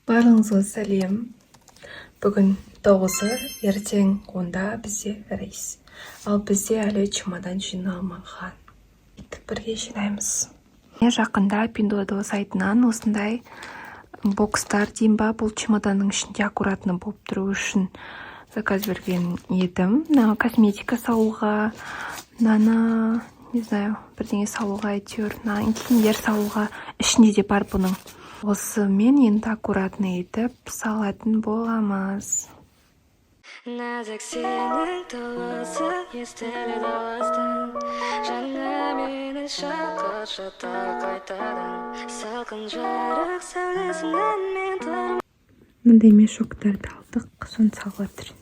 Барлығыңызға сәлем! Бүгін 9-ы, ертең 10-да бізде рейс. Ал бізде әлі чемодан жиналмаған. Бірге жинаймыз. Мен жақында Пиндуодуо сайтынан осындай бокстар деймін ба, бұл чемоданның ішінде аккуратно болып тұру үшін заказ берген едім. Мына косметика салуға, мынаны, не знаю, бірдеңе салуға әйтеуір, мына киімдер салуға, ішінде де бар бұның. Осымен енді аккуратно етіп салатын боламыз. Нәзік сенің дауысы естіледі алыстан. Жаныңа мені шақыршы қайтадан. Салқын жарық сәулесінен мен тұрмын. Мындай мешоктарды алдық, соны салып жатыр енді.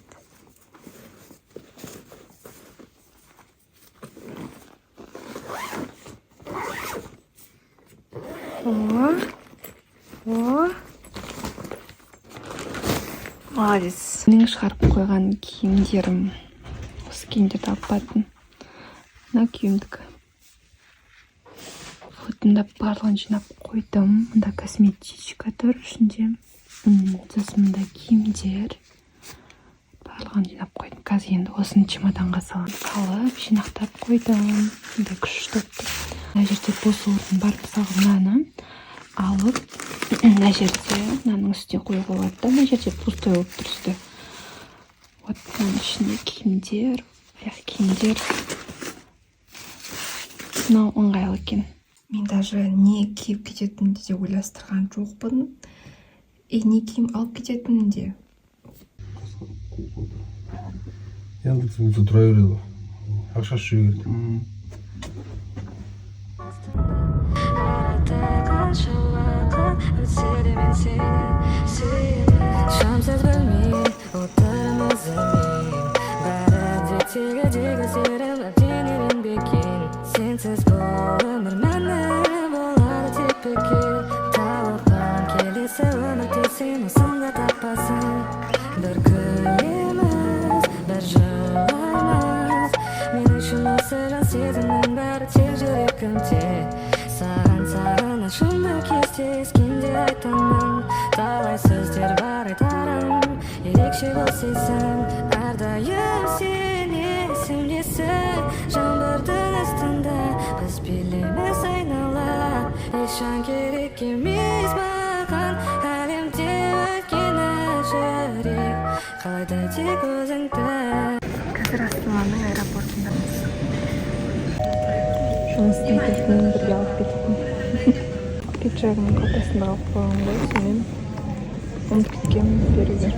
О, о, молодец! Менің шығарып қойған киімдерім. Осы киімдерді алып бардым. Мына күйеуімдікі. Вот, мында барлығын жинап қойдым. Мында косметичка тұр ішінде. Сосын мында киімдер. Барлығын жинап қойдым. Қазір енді осыны чемоданға саламын. Салып, жинақтап қойдым. Мында күшті болып тұр. Мына жерде бос орын бар. Мысалға, мынаны алып, мына жерде мынаның үстіне қоюға болады да, мына жерде пустой болып тұр үсті. Вот, мынаның ішінде киімдер, аяқ киімдер. Мынау ыңғайлы екен. Мен даже не киіп кететінімді де ойластырған жоқпын. И не киім алып кететінімді де. Яндекс болса, тұра береді ғой, ақшасы жүре береді. Арада қанша уақыт өтсе де, мен сені сүйемін. Шамсыз білмей отырмын өзімен. Бәрі әдеттегідей, көздерім әбден үйренбеген. Сенсіз бұл өмір мәні болады тек бекер. Тауыққан келесі өмірде сен осында таппасың. Бір күлеміз, бір жылаймыз. Мен үшін осы жан сезімнің бәрі тек жүрегімде. Саған сағынышымды кездескенде айтамын. Талай сөздер бар айтарым. Ерекше бұл сезім. Әрдайым сен есімдесің. Жаңбырдың астында біз билейміз айнала. Ешжан керек емес маған әлемде, өйткені жүрек қалайды тек өзіңді. Қазір Астананың аэропортындамыз. Жұмыстың кілтін бірге алып кеттім. Пиджагымның қалтасында қалып қойған ғой, сонымен ұмытып кеткенмін беруге.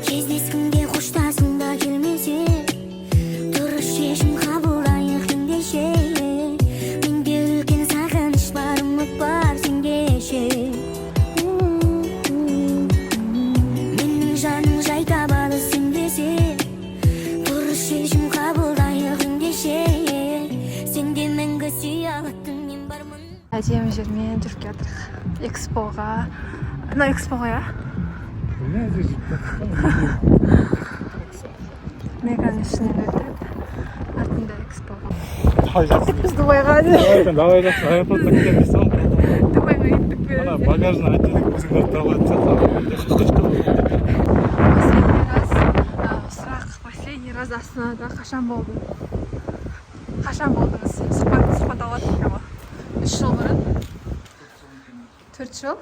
Кездескенде қоштасқың да келмесе, дұрыс шешім қабылдайық ендеше. Менде үлкен сағыныш бар, үміт бар сенде ше. Менің жаным жай табады сенбесе. Дұрыс шешім қабылдайық ендеше. Сенде мәңгі сүйе алатын мен бармын. Әдемі жермен жүріп келатырық Экспоға. Мынау Экспо ғой, иә? Білмеймін. Меганың ішінен өтіп, артында Экспо. Қалай жақсы. Біз Дубайға. Давай, жақсы аэропортқа кетеміз дейсің ғой. Дубайға кеттік пе? Ана багажын отделік өзің барып табатын сияқты. Последний раз, сұрақ: последний раз Астанада қашан болдың? Қашан болдыңыз? Сұхбат алып жатыр екен ғой. 3 жыл бұрын, 4 жыл,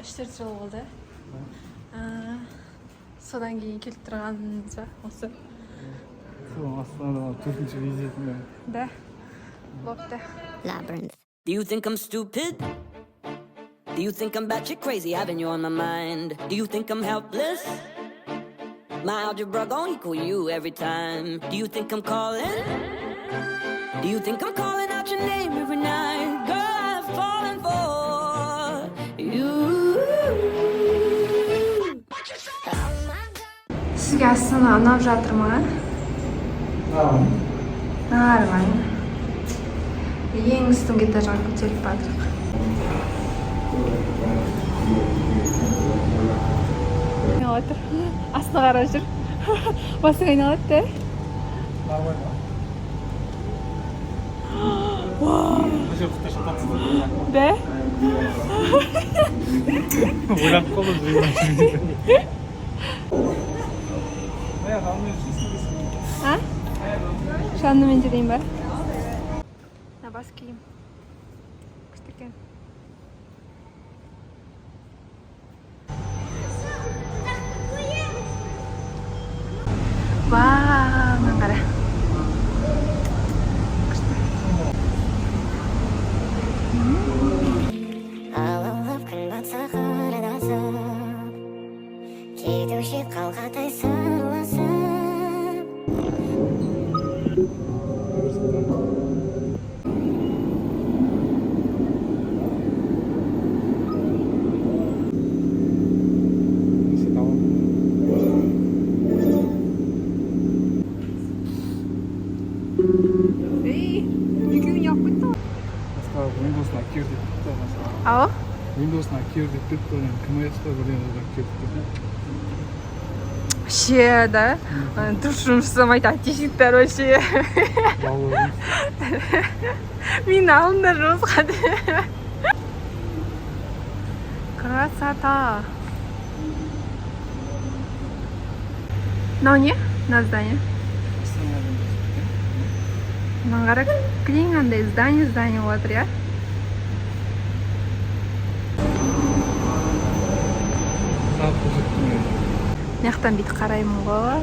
3-4 жыл болды. Содан кейін келіп тұрғанымыз ба осы? Астанада төртінші визитім. Да, бопты. Labyrinth. Do you think I'm stupid? Do you think I'm batshit crazy having you on my mind? Do you think I'm helpless? My algebra gon' equal you every time. Do you think I'm calling? Do you think I'm calling out your name every night? Girl, I've fallen for you. Сізге Астана ұнап жатыр ма? Нормально. Ең үстіңгі этажға көтеріліп жатырық. Айналып жатыр, астына қарап жүр. Басың айналады да. Нормально. Да? Ойланып қалдым. А? Жаннымен жүрейін ба? Мына бас киім. Күшті екен. Вау, мынаны қара. Күшті. Алаулап күн батса, қырдасып кетуші қалғатай сырласып. Ей, екеуін алып кетті ғой. Басқа Windows'ын әкер деп кетті мысалы. Ау? Windows'ын әкер деп кетті, мен кім айтты, бірдеңе қылып әкер деп кетті. Вообще, да? Дұрыс жұмыс жасамайды айтишниктер вообще. Балалар. Мені алыңдар жұмысқа деп. Красота. Мынау не? Мына здание. Мынаны қара, кілең андай здание здание болып жатыр, иә? Сағат көрсеттім. Мына жақтан бүйтіп қараймын ғой.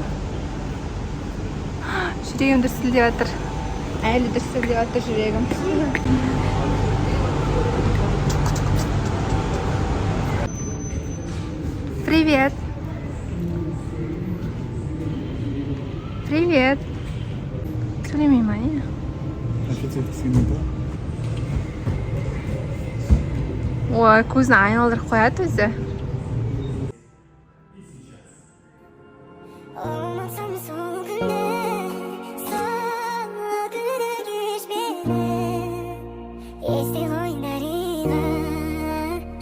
Жүрегім дүрсілдеп жатыр. Әлі дүрсілдеп жатыр жүрегім. Привет. Привет. Сөйлемей ма, не? Офицер келмейді. Ой, көзін айналдырып қояды өзі. Ұмытсам сол күнді, сол күнді кеш мені. Есте ғой, дариға,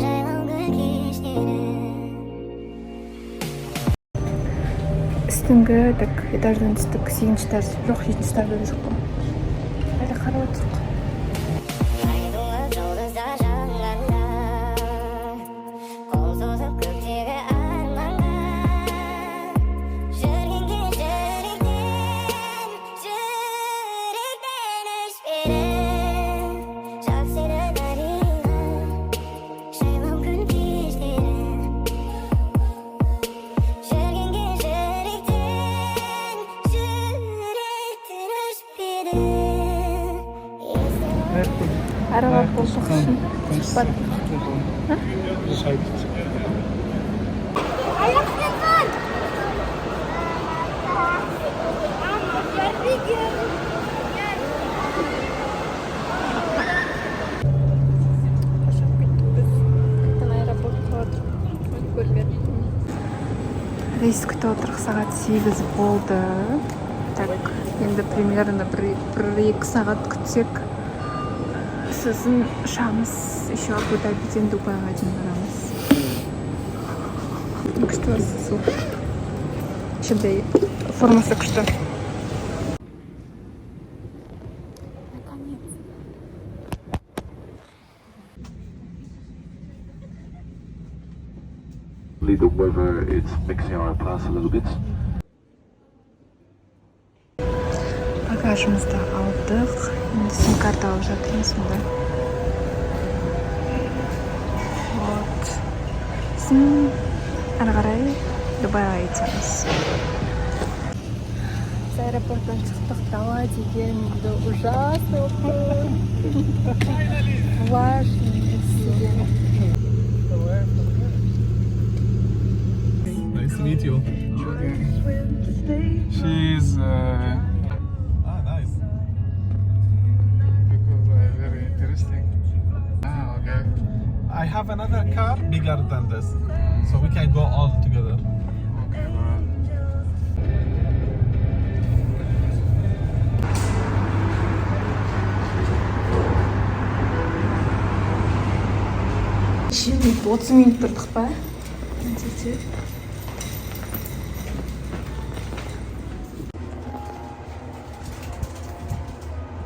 жайлау гүл кештері. Үстіңгі так этаждан түстік, сегізінші этаж, жоқ, жетінші этажда жоқ қой, әлі қарап отырмық. Ай туып, жұлдыздар жанғанда, қол созып көктегі арманға, жүргенге жүректен, жүректен өшпеді. Жақсы еді, дариға, жайлау күн кештері. Жүргенге жүректен, жүректен өшпеді. Есте ғой. Аралап болдық үшін сұхбат. Шай. Қашып кеттік біз. Қайтадан аэропортқа отырып көрмедім. Рейс күтіп отырық, сағат 8 болды. Так, енді примерно бір 2 сағат күтсек, сосын ұшамыз. Еще Абу Дабиден Дубайға дейін барамыз. Күшті осы су. Андай формасы күшті. Наконец. The weather is mixing our plans a little bit. Багажымызды алдық, енді сим карта алып жатырмыз мында. Вот, сосын ары қарай Дубайға кетеміз. Біз аэропорттан шықтық. Дала деген енді ужасно болып тұр, влажный деген. Nice to meet you. She's Ah, nice. Because very interesting. Ah, okay. I have another car bigger than this, so we can go all together. Okay, bro. Неше минут, 30 минут тұрдық па мына жерде?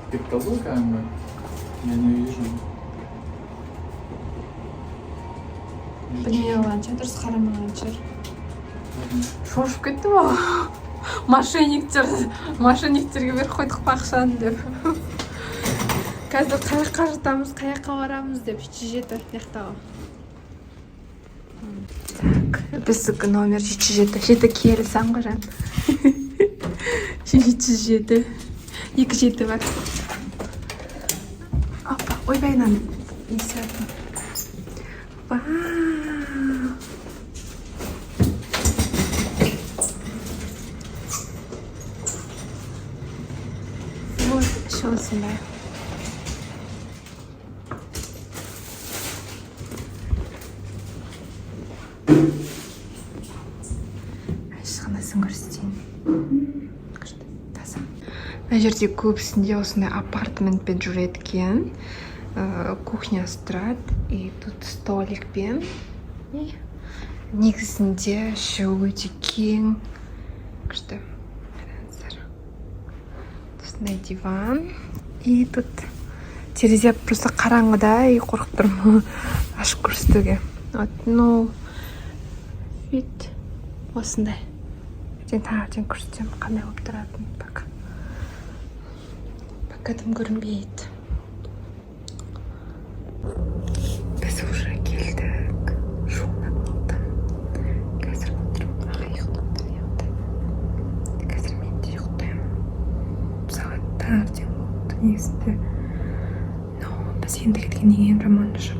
Кетті ғой кәдімгі. Я не вижу. Білмей қалған шығар, дұрыс қарамаған шығар. Шошып кеттім ғой. Мошенниктер, мошенниктерге беріп қойдық па ақшаны деп. Қазір қай жаққа жатамыз, қай жаққа барамыз деп 707 мына. Так, біздікі номер 707. Жеті киелі сан ғой, жан. 707. Екі жеті бар. Опа, ойбай, мынаны не істеп. Вау! Вот, еще осындай. Ішханасын көрсетейін. Күшті, таза. Мына жерде көбісінде осындай апартаментпен жүреді екен. Кухнясы тұрады, и тут столикпен. И негізінде іші өте кең. Күшті. Қараңыздар. Осындай диван. И тут терезе, просто қараңғыда и қорқып тұрмын ашып көрсетуге. Вот, ну, вид осындай. Ертең таңертең көрсетемін қандай болып тұратынын. Пока. Пока дым көрінбейді. Біз уже келдік. Жуынып алдым. Қазір отырмын. Аға ұйықтап тұр енді. Қазір мен де ұйықтаймын. Сағат таңертең болды негізінде. Но біз енді келгеннен кейін Роман уже